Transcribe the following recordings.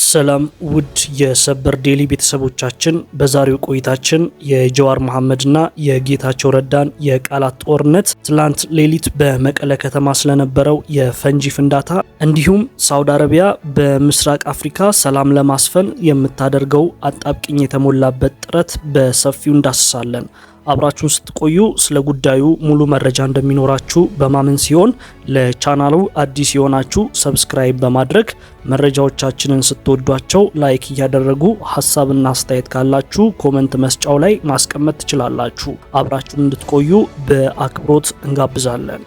ሰላም ውድ የሰበር ዴሊ ቤተሰቦቻችን፣ በዛሬው ቆይታችን የጀዋር መሐመድና የጌታቸው ረዳን የቃላት ጦርነት፣ ትላንት ሌሊት በመቀለ ከተማ ስለነበረው የፈንጂ ፍንዳታ፣ እንዲሁም ሳውዲ አረቢያ በምስራቅ አፍሪካ ሰላም ለማስፈን የምታደርገው አጣብቂኝ የተሞላበት ጥረት በሰፊው እንዳስሳለን። አብራችሁን ስትቆዩ ስለ ጉዳዩ ሙሉ መረጃ እንደሚኖራችሁ በማመን ሲሆን፣ ለቻናሉ አዲስ የሆናችሁ subscribe በማድረግ፣ መረጃዎቻችንን ስትወዷቸው like እያደረጉ፣ ሀሳብና አስተያየት ካላችሁ comment መስጫው ላይ ማስቀመጥ ትችላላችሁ። አብራችሁን እንድትቆዩ በአክብሮት እንጋብዛለን።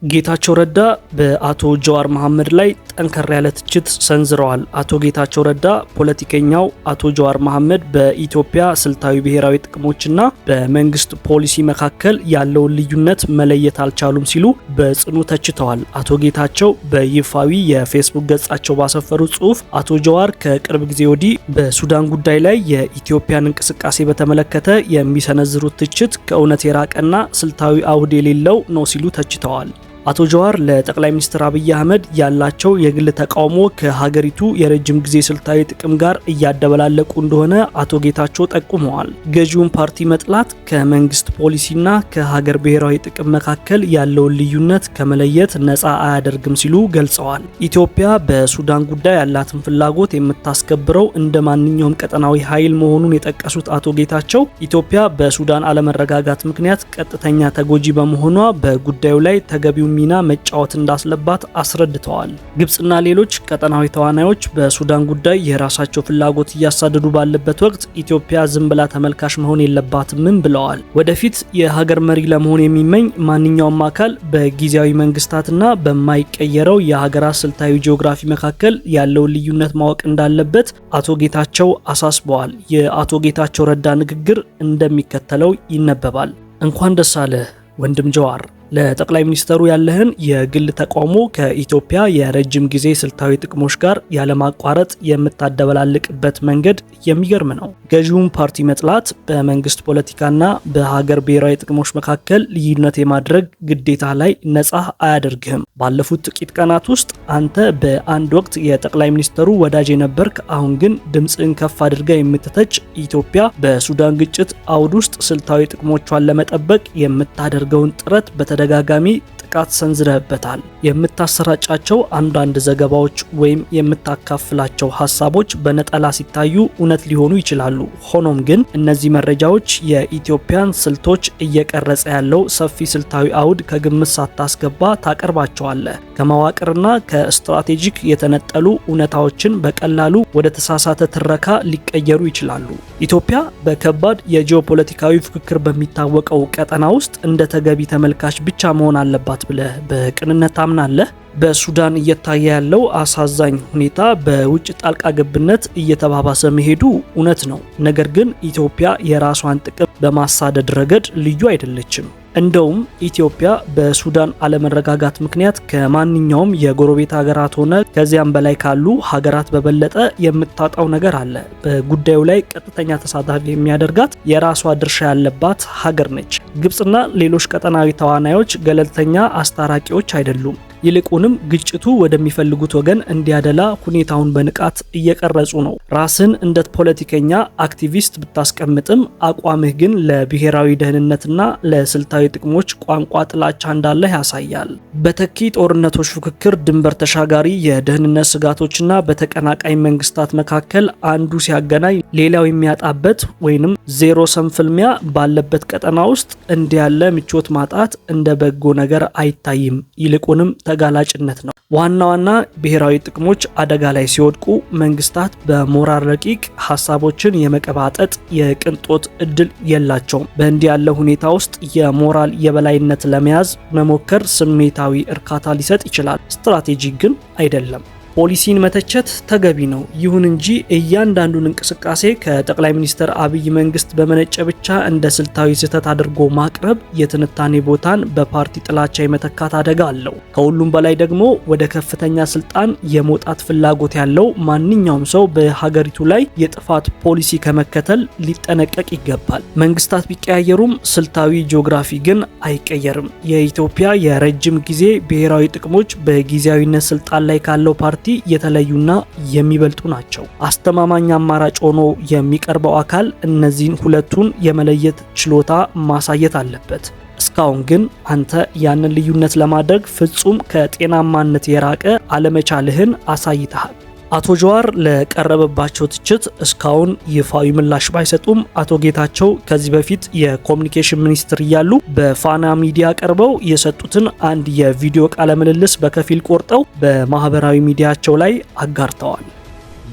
ጌታቸው ረዳ በአቶ ጀዋር መሐመድ ላይ ጠንከር ያለ ትችት ሰንዝረዋል። አቶ ጌታቸው ረዳ ፖለቲከኛው አቶ ጀዋር መሐመድ በኢትዮጵያ ስልታዊ ብሔራዊ ጥቅሞችና በመንግስት ፖሊሲ መካከል ያለውን ልዩነት መለየት አልቻሉም ሲሉ በጽኑ ተችተዋል። አቶ ጌታቸው በይፋዊ የፌስቡክ ገጻቸው ባሰፈሩ ጽሁፍ አቶ ጀዋር ከቅርብ ጊዜ ወዲህ በሱዳን ጉዳይ ላይ የኢትዮጵያን እንቅስቃሴ በተመለከተ የሚሰነዝሩት ትችት ከእውነት የራቀና ስልታዊ አውድ የሌለው ነው ሲሉ ተችተዋል። አቶ ጀዋር ለጠቅላይ ሚኒስትር አብይ አህመድ ያላቸው የግል ተቃውሞ ከሀገሪቱ የረጅም ጊዜ ስልታዊ ጥቅም ጋር እያደበላለቁ እንደሆነ አቶ ጌታቸው ጠቁመዋል። ገዢውን ፓርቲ መጥላት ከመንግስት ፖሊሲና ከሀገር ብሔራዊ ጥቅም መካከል ያለውን ልዩነት ከመለየት ነፃ አያደርግም ሲሉ ገልጸዋል። ኢትዮጵያ በሱዳን ጉዳይ ያላትን ፍላጎት የምታስከብረው እንደ ማንኛውም ቀጠናዊ ኃይል መሆኑን የጠቀሱት አቶ ጌታቸው፣ ኢትዮጵያ በሱዳን አለመረጋጋት ምክንያት ቀጥተኛ ተጎጂ በመሆኗ በጉዳዩ ላይ ተገቢው ሚና መጫወት እንዳስለባት አስረድተዋል። ግብጽና ሌሎች ቀጠናዊ ተዋናዮች በሱዳን ጉዳይ የራሳቸው ፍላጎት እያሳደዱ ባለበት ወቅት ኢትዮጵያ ዝም ብላ ተመልካች መሆን የለባትምም ብለዋል። ወደፊት የሀገር መሪ ለመሆን የሚመኝ ማንኛውም አካል በጊዜያዊ መንግስታትና በማይቀየረው የሀገራት ስልታዊ ጂኦግራፊ መካከል ያለውን ልዩነት ማወቅ እንዳለበት አቶ ጌታቸው አሳስበዋል። የአቶ ጌታቸው ረዳ ንግግር እንደሚከተለው ይነበባል። እንኳን ደስ አለህ ወንድም ጀዋር፣ ለጠቅላይ ሚኒስተሩ ያለህን የግል ተቃውሞ ከኢትዮጵያ የረጅም ጊዜ ስልታዊ ጥቅሞች ጋር ያለማቋረጥ የምታደበላልቅበት መንገድ የሚገርም ነው። ገዢውን ፓርቲ መጥላት በመንግስት ፖለቲካና በሀገር ብሔራዊ ጥቅሞች መካከል ልዩነት የማድረግ ግዴታ ላይ ነጻ አያደርግህም። ባለፉት ጥቂት ቀናት ውስጥ አንተ በአንድ ወቅት የጠቅላይ ሚኒስተሩ ወዳጅ የነበርክ፣ አሁን ግን ድምፅህን ከፍ አድርገህ የምትተች፣ ኢትዮጵያ በሱዳን ግጭት አውድ ውስጥ ስልታዊ ጥቅሞቿን ለመጠበቅ የምታደርገውን ጥረት በተደጋጋሚ ጥቃት ሰንዝረህበታል። የምታሰራጫቸው አንዳንድ ዘገባዎች ወይም የምታካፍላቸው ሀሳቦች በነጠላ ሲታዩ እውነት ሊሆኑ ይችላሉ። ሆኖም ግን እነዚህ መረጃዎች የኢትዮጵያን ስልቶች እየቀረጸ ያለው ሰፊ ስልታዊ አውድ ከግምት ሳታስገባ ታቀርባቸዋለህ። ከመዋቅርና ከስትራቴጂክ የተነጠሉ እውነታዎችን በቀላሉ ወደ ተሳሳተ ትረካ ሊቀየሩ ይችላሉ። ኢትዮጵያ በከባድ የጂኦፖለቲካዊ ፉክክር በሚታወቀው ቀጠና ውስጥ እንደ ተገቢ ተመልካች ብቻ መሆን አለባት ብለህ በቅንነት ታምናለህ? በሱዳን እየታየ ያለው አሳዛኝ ሁኔታ በውጭ ጣልቃ ገብነት እየተባባሰ መሄዱ እውነት ነው። ነገር ግን ኢትዮጵያ የራሷን ጥቅም በማሳደድ ረገድ ልዩ አይደለችም። እንደውም ኢትዮጵያ በሱዳን አለመረጋጋት ምክንያት ከማንኛውም የጎረቤት ሀገራት ሆነ ከዚያም በላይ ካሉ ሀገራት በበለጠ የምታጣው ነገር አለ። በጉዳዩ ላይ ቀጥተኛ ተሳታፊ የሚያደርጋት የራሷ ድርሻ ያለባት ሀገር ነች። ግብጽና ሌሎች ቀጠናዊ ተዋናዮች ገለልተኛ አስታራቂዎች አይደሉም። ይልቁንም ግጭቱ ወደሚፈልጉት ወገን እንዲያደላ ሁኔታውን በንቃት እየቀረጹ ነው። ራስን እንደ ፖለቲከኛ አክቲቪስት ብታስቀምጥም አቋምህ ግን ለብሔራዊ ደህንነትና ለስልታዊ ጥቅሞች ቋንቋ ጥላቻ እንዳለህ ያሳያል። በተኪ ጦርነቶች ፉክክር፣ ድንበር ተሻጋሪ የደህንነት ስጋቶችና በተቀናቃኝ መንግስታት መካከል አንዱ ሲያገናኝ ሌላው የሚያጣበት ወይንም zero sum ፍልሚያ ባለበት ቀጠና ውስጥ እንዲህ ያለ ምቾት ማጣት እንደ በጎ ነገር አይታይም። ይልቁንም ተጋላጭነት ነው። ዋና ዋና ብሔራዊ ጥቅሞች አደጋ ላይ ሲወድቁ መንግስታት በሞራል ረቂቅ ሀሳቦችን የመቀባጠጥ የቅንጦት እድል የላቸውም። በእንዲህ ያለ ሁኔታ ውስጥ የሞራል የበላይነት ለመያዝ መሞከር ስሜታዊ እርካታ ሊሰጥ ይችላል፣ ስትራቴጂ ግን አይደለም። ፖሊሲን መተቸት ተገቢ ነው። ይሁን እንጂ እያንዳንዱን እንቅስቃሴ ከጠቅላይ ሚኒስትር አብይ መንግስት በመነጨ ብቻ እንደ ስልታዊ ስህተት አድርጎ ማቅረብ የትንታኔ ቦታን በፓርቲ ጥላቻ የመተካት አደጋ አለው። ከሁሉም በላይ ደግሞ ወደ ከፍተኛ ስልጣን የመውጣት ፍላጎት ያለው ማንኛውም ሰው በሀገሪቱ ላይ የጥፋት ፖሊሲ ከመከተል ሊጠነቀቅ ይገባል። መንግስታት ቢቀያየሩም ስልታዊ ጂኦግራፊ ግን አይቀየርም። የኢትዮጵያ የረጅም ጊዜ ብሔራዊ ጥቅሞች በጊዜያዊነት ስልጣን ላይ ካለው ፓርቲ የተለዩና የሚበልጡ ናቸው። አስተማማኝ አማራጭ ሆኖ የሚቀርበው አካል እነዚህን ሁለቱን የመለየት ችሎታ ማሳየት አለበት። እስካሁን ግን አንተ ያንን ልዩነት ለማድረግ ፍጹም ከጤናማነት የራቀ አለመቻልህን አሳይተሃል። አቶ ጀዋር ለቀረበባቸው ትችት እስካሁን ይፋዊ ምላሽ ባይሰጡም አቶ ጌታቸው ከዚህ በፊት የኮሚኒኬሽን ሚኒስትር እያሉ በፋና ሚዲያ ቀርበው የሰጡትን አንድ የቪዲዮ ቃለ ምልልስ በከፊል ቆርጠው በማህበራዊ ሚዲያቸው ላይ አጋርተዋል።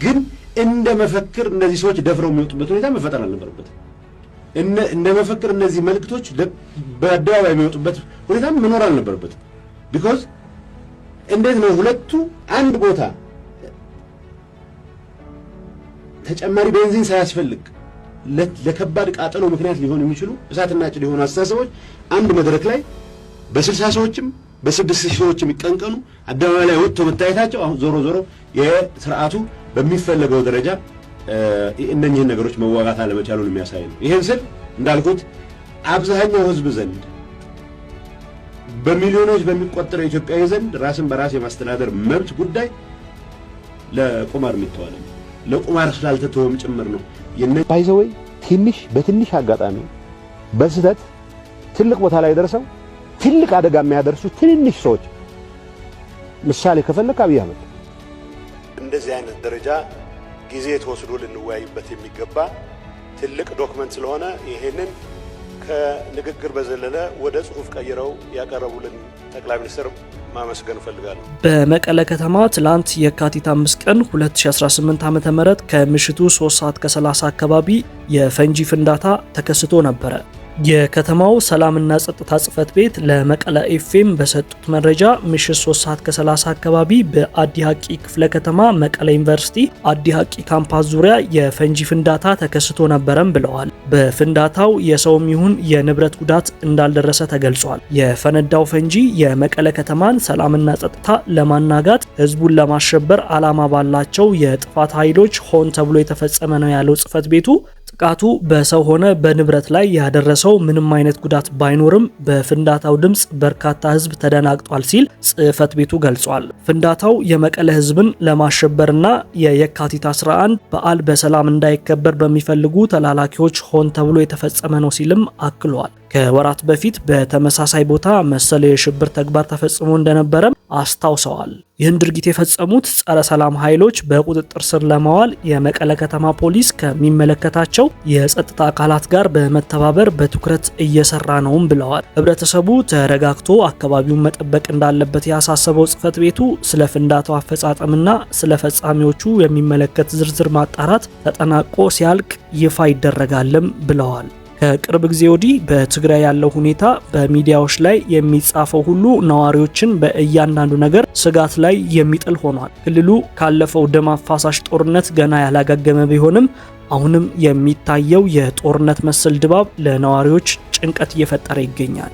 ግን እንደ መፈክር እነዚህ ሰዎች ደፍረው የሚወጡበት ሁኔታ መፈጠር አልነበረበትም። እንደ መፈክር እነዚህ መልእክቶች በአደባባይ የሚወጡበት ሁኔታ መኖር አልነበረበትም። Because እንዴት ነው ሁለቱ አንድ ቦታ ተጨማሪ ቤንዚን ሳያስፈልግ ለከባድ ቃጠሎ ምክንያት ሊሆኑ የሚችሉ እሳትና ጭድ የሆኑ አስተሳሰቦች አንድ መድረክ ላይ በ60 ሰዎችም በ6,000 ሰዎች የሚቀንቀኑ አደባባይ ላይ ወጥተው መታየታቸው አሁን ዞሮ ዞሮ የስርዓቱ በሚፈለገው ደረጃ እነኚህን ነገሮች መዋጋት አለመቻሉን የሚያሳይ ነው። ይህን ስል እንዳልኩት አብዛኛው ሕዝብ ዘንድ፣ በሚሊዮኖች በሚቆጠረው ኢትዮጵያዊ ዘንድ ራስን በራስ የማስተዳደር መብት ጉዳይ ለቁማር የሚተዋል ለቁማር ስላልተተወም ጭምር ነው። By the way፣ ትንሽ በትንሽ አጋጣሚ በስህተት ትልቅ ቦታ ላይ ደርሰው ትልቅ አደጋ የሚያደርሱ ትንንሽ ሰዎች ምሳሌ ከፈለክ አብይ አህመድ። እንደዚህ አይነት ደረጃ ጊዜ ተወስዶ ልንወያይበት የሚገባ ትልቅ document ስለሆነ ይሄንን ከንግግር በዘለለ ወደ ጽሁፍ ቀይረው ያቀረቡልን ጠቅላይ ሚኒስትር ማመስገን እፈልጋለሁ። በመቀለ ከተማ ትላንት የካቲት 5 ቀን 2018 ዓ.ም ከምሽቱ 3 ሰዓት ከ30 አካባቢ የፈንጂ ፍንዳታ ተከስቶ ነበረ። የከተማው ሰላምና ጸጥታ ጽሕፈት ቤት ለመቀለ ኤፍኤም በሰጡት መረጃ ምሽት 3 ሰዓት ከ30 አካባቢ በአዲ ሐቂ ክፍለ ከተማ መቀለ ዩኒቨርሲቲ አዲ ሐቂ ካምፓስ ዙሪያ የፈንጂ ፍንዳታ ተከስቶ ነበረም ብለዋል። በፍንዳታው የሰውም ይሁን የንብረት ጉዳት እንዳልደረሰ ተገልጿል። የፈነዳው ፈንጂ የመቀለ ከተማን ሰላምና ጸጥታ ለማናጋት፣ ህዝቡን ለማሸበር ዓላማ ባላቸው የጥፋት ኃይሎች ሆን ተብሎ የተፈጸመ ነው ያለው ጽሕፈት ቤቱ፣ ጥቃቱ በሰው ሆነ በንብረት ላይ ያደረሰው ምንም አይነት ጉዳት ባይኖርም በፍንዳታው ድምፅ በርካታ ህዝብ ተደናግጧል ሲል ጽሕፈት ቤቱ ገልጿል። ፍንዳታው የመቀለ ህዝብን ለማሸበርና የየካቲት 11 በዓል በሰላም እንዳይከበር በሚፈልጉ ተላላኪዎች ሆን ተብሎ የተፈጸመ ነው ሲልም አክሏል። ከወራት በፊት በተመሳሳይ ቦታ መሰል የሽብር ተግባር ተፈጽሞ እንደነበረም አስታውሰዋል። ይህን ድርጊት የፈጸሙት ጸረ ሰላም ኃይሎች በቁጥጥር ስር ለማዋል የመቀለ ከተማ ፖሊስ ከሚመለከታቸው የጸጥታ አካላት ጋር በመተባበር በትኩረት እየሰራ ነውም ብለዋል። ህብረተሰቡ ተረጋግቶ አካባቢውን መጠበቅ እንዳለበት ያሳሰበው ጽሕፈት ቤቱ ስለ ፍንዳታው አፈጻጸምና ስለ ፈጻሚዎቹ የሚመለከት ዝርዝር ማጣራት ተጠናቆ ሲያልቅ ይፋ ይደረጋልም ብለዋል። ከቅርብ ጊዜ ወዲህ በትግራይ ያለው ሁኔታ በሚዲያዎች ላይ የሚጻፈው ሁሉ ነዋሪዎችን በእያንዳንዱ ነገር ስጋት ላይ የሚጥል ሆኗል። ክልሉ ካለፈው ደም አፋሳሽ ጦርነት ገና ያላገገመ ቢሆንም አሁንም የሚታየው የጦርነት መሰል ድባብ ለነዋሪዎች ጭንቀት እየፈጠረ ይገኛል።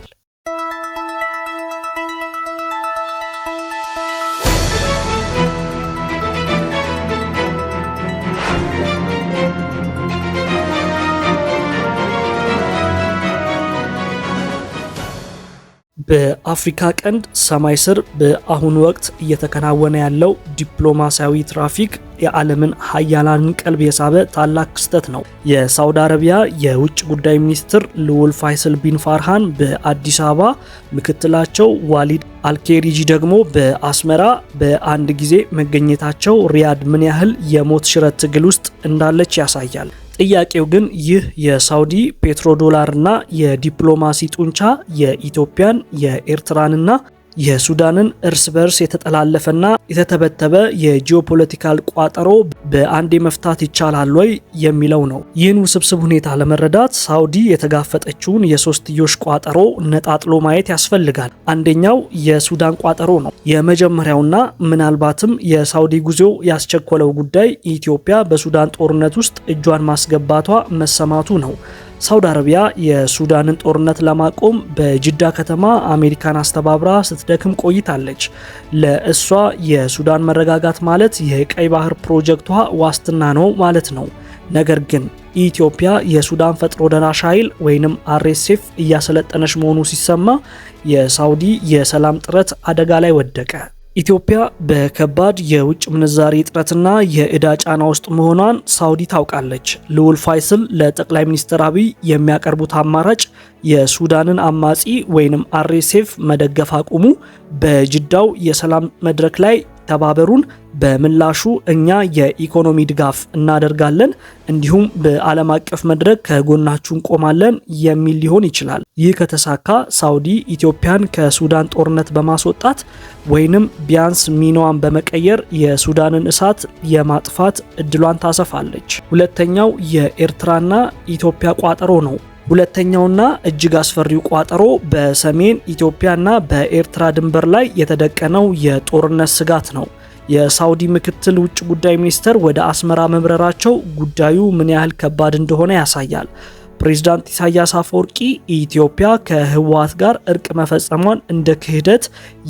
በአፍሪካ ቀንድ ሰማይ ስር በአሁኑ ወቅት እየተከናወነ ያለው ዲፕሎማሲያዊ ትራፊክ የዓለምን ሀያላንን ቀልብ የሳበ ታላቅ ክስተት ነው። የሳውዲ አረቢያ የውጭ ጉዳይ ሚኒስትር ልዑል ፋይሰል ቢን ፋርሃን በአዲስ አበባ፣ ምክትላቸው ዋሊድ አልኬሪጂ ደግሞ በአስመራ በአንድ ጊዜ መገኘታቸው ሪያድ ምን ያህል የሞት ሽረት ትግል ውስጥ እንዳለች ያሳያል። ጥያቄው ግን ይህ የሳውዲ ፔትሮዶላርና የዲፕሎማሲ ጡንቻ የኢትዮጵያን፣ የኤርትራንና የሱዳንን እርስ በርስ የተጠላለፈና የተተበተበ የ geopolitical ቋጠሮ በአንዴ መፍታት ይቻላል ወይ የሚለው ነው። ይህን ውስብስብ ሁኔታ ለመረዳት ሳውዲ የተጋፈጠችውን የሶስትዮሽ ቋጠሮ ነጣጥሎ ማየት ያስፈልጋል። አንደኛው የሱዳን ቋጠሮ ነው። የመጀመሪያውና ምናልባትም የሳውዲ ጉዞ ያስቸኮለው ጉዳይ ኢትዮጵያ በሱዳን ጦርነት ውስጥ እጇን ማስገባቷ መሰማቱ ነው። ሳውዲ አረቢያ የሱዳንን ጦርነት ለማቆም በጅዳ ከተማ አሜሪካን አስተባብራ ስትደክም ቆይታለች። ለእሷ የሱዳን መረጋጋት ማለት የቀይ ባህር ፕሮጀክቷ ዋስትና ነው ማለት ነው። ነገር ግን ኢትዮጵያ የሱዳን ፈጥኖ ደራሽ ኃይል ወይንም RSF እያሰለጠነች መሆኑ ሲሰማ የሳውዲ የሰላም ጥረት አደጋ ላይ ወደቀ። ኢትዮጵያ በከባድ የውጭ ምንዛሪ እጥረትና የዕዳ ጫና ውስጥ መሆኗን ሳውዲ ታውቃለች። ልዑል ፋይስል ለጠቅላይ ሚኒስትር አብይ የሚያቀርቡት አማራጭ የሱዳንን አማጺ ወይንም RSF መደገፍ አቁሙ፣ በጅዳው የሰላም መድረክ ላይ ተባበሩን፣ በምላሹ እኛ የኢኮኖሚ ድጋፍ እናደርጋለን፣ እንዲሁም በዓለም አቀፍ መድረክ ከጎናችሁ እንቆማለን የሚል ሊሆን ይችላል። ይህ ከተሳካ ሳውዲ ኢትዮጵያን ከሱዳን ጦርነት በማስወጣት ወይንም ቢያንስ ሚናዋን በመቀየር የሱዳንን እሳት የማጥፋት እድሏን ታሰፋለች። ሁለተኛው የኤርትራና ኢትዮጵያ ቋጠሮ ነው። ሁለተኛውና እጅግ አስፈሪው ቋጠሮ በሰሜን ኢትዮጵያና በኤርትራ ድንበር ላይ የተደቀነው የጦርነት ስጋት ነው። የሳውዲ ምክትል ውጭ ጉዳይ ሚኒስትር ወደ አስመራ መብረራቸው ጉዳዩ ምን ያህል ከባድ እንደሆነ ያሳያል። ፕሬዝዳንት ኢሳያስ አፈወርቂ ኢትዮጵያ ከህወሓት ጋር እርቅ መፈጸሟን እንደ ክህደት፣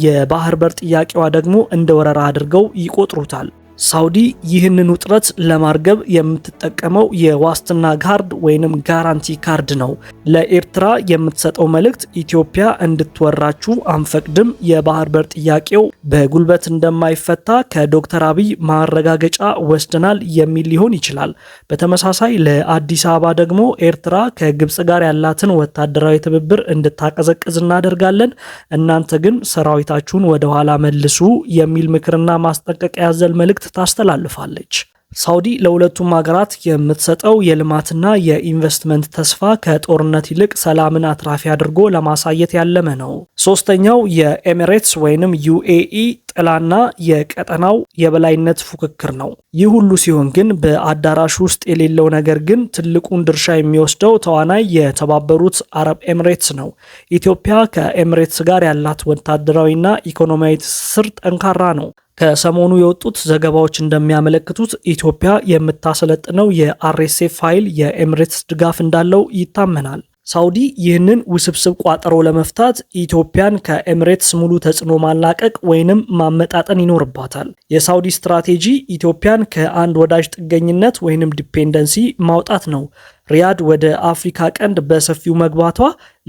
የባህር በር ጥያቄዋ ደግሞ እንደ ወረራ አድርገው ይቆጥሩታል። ሳውዲ ይህንን ውጥረት ለማርገብ የምትጠቀመው የዋስትና ካርድ ወይንም guarantee card ነው። ለኤርትራ የምትሰጠው መልእክት ኢትዮጵያ እንድትወራችሁ አንፈቅድም፣ የባህር በር ጥያቄው በጉልበት እንደማይፈታ ከዶክተር አብይ ማረጋገጫ ወስደናል የሚል ሊሆን ይችላል። በተመሳሳይ ለአዲስ አበባ ደግሞ ኤርትራ ከግብጽ ጋር ያላትን ወታደራዊ ትብብር እንድታቀዘቅዝ እናደርጋለን፣ እናንተ ግን ሰራዊታችሁን ወደኋላ መልሱ የሚል ምክርና ማስጠንቀቂያ ያዘል መልእክት ታስተላልፋለች። ሳውዲ ለሁለቱም ሀገራት የምትሰጠው የልማትና የኢንቨስትመንት ተስፋ ከጦርነት ይልቅ ሰላምን አትራፊ አድርጎ ለማሳየት ያለመ ነው። ሶስተኛው የኤሚሬትስ ወይንም UAE ጥላና የቀጠናው የበላይነት ፉክክር ነው። ይህ ሁሉ ሲሆን ግን በአዳራሹ ውስጥ የሌለው ነገር ግን ትልቁን ድርሻ የሚወስደው ተዋናይ የተባበሩት አረብ ኤሚሬትስ ነው። ኢትዮጵያ ከኤሚሬትስ ጋር ያላት ወታደራዊና ኢኮኖሚያዊ ትስስር ጠንካራ ነው። ከሰሞኑ የወጡት ዘገባዎች እንደሚያመለክቱት ኢትዮጵያ የምታሰለጥነው የ RSF ኃይል የኤሚሬትስ ድጋፍ እንዳለው ይታመናል። ሳውዲ ይህንን ውስብስብ ቋጠሮ ለመፍታት ኢትዮጵያን ከኤሚሬትስ ሙሉ ተጽዕኖ ማላቀቅ ወይንም ማመጣጠን ይኖርባታል። የሳውዲ ስትራቴጂ ኢትዮጵያን ከአንድ ወዳጅ ጥገኝነት ወይንም dependency ማውጣት ነው። ሪያድ ወደ አፍሪካ ቀንድ በሰፊው መግባቷ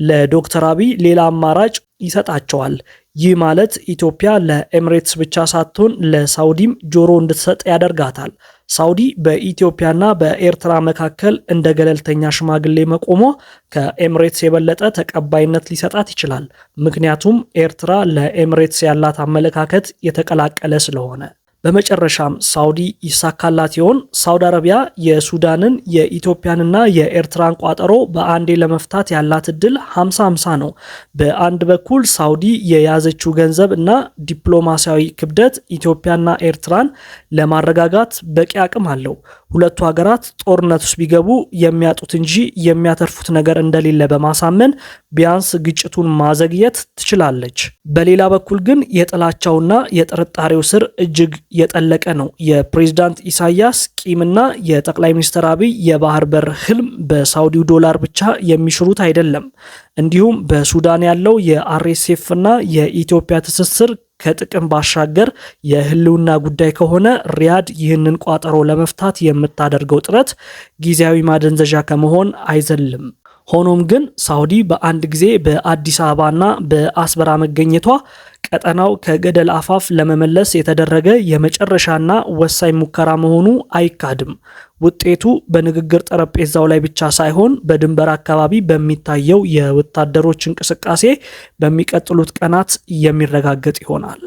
ለዶክተር አብይ ሌላ አማራጭ ይሰጣቸዋል። ይህ ማለት ኢትዮጵያ ለኤሚሬትስ ብቻ ሳትሆን ለሳውዲም ጆሮ እንድትሰጥ ያደርጋታል። ሳውዲ በኢትዮጵያና በኤርትራ መካከል እንደ ገለልተኛ ሽማግሌ መቆሟ ከኤሚሬትስ የበለጠ ተቀባይነት ሊሰጣት ይችላል። ምክንያቱም ኤርትራ ለኤሚሬትስ ያላት አመለካከት የተቀላቀለ ስለሆነ። በመጨረሻም ሳውዲ ይሳካላት ይሆን? ሳውዲ አረቢያ የሱዳንን፣ የኢትዮጵያንና የኤርትራን ቋጠሮ በአንዴ ለመፍታት ያላት እድል 50-50 ነው። በአንድ በኩል ሳውዲ የያዘችው ገንዘብ እና ዲፕሎማሲያዊ ክብደት ኢትዮጵያና ኤርትራን ለማረጋጋት በቂ አቅም አለው። ሁለቱ ሀገራት ጦርነት ውስጥ ቢገቡ የሚያጡት እንጂ የሚያተርፉት ነገር እንደሌለ በማሳመን ቢያንስ ግጭቱን ማዘግየት ትችላለች። በሌላ በኩል ግን የጥላቻውና የጥርጣሬው ስር እጅግ የጠለቀ ነው። የፕሬዝዳንት ኢሳያስ ቂምና የጠቅላይ ሚኒስትር አብይ የባህር በር ህልም በሳውዲው ዶላር ብቻ የሚሽሩት አይደለም። እንዲሁም በሱዳን ያለው የ RSF እና የኢትዮጵያ ትስስር ከጥቅም ባሻገር የህልውና ጉዳይ ከሆነ ሪያድ ይህንን ቋጠሮ ለመፍታት የምታደርገው ጥረት ጊዜያዊ ማደንዘዣ ከመሆን አይዘልም። ሆኖም ግን ሳውዲ በአንድ ጊዜ በአዲስ አበባና በአስመራ መገኘቷ ቀጠናው ከገደል አፋፍ ለመመለስ የተደረገ የመጨረሻና ወሳኝ ሙከራ መሆኑ አይካድም። ውጤቱ በንግግር ጠረጴዛው ላይ ብቻ ሳይሆን በድንበር አካባቢ በሚታየው የወታደሮች እንቅስቃሴ በሚቀጥሉት ቀናት የሚረጋገጥ ይሆናል።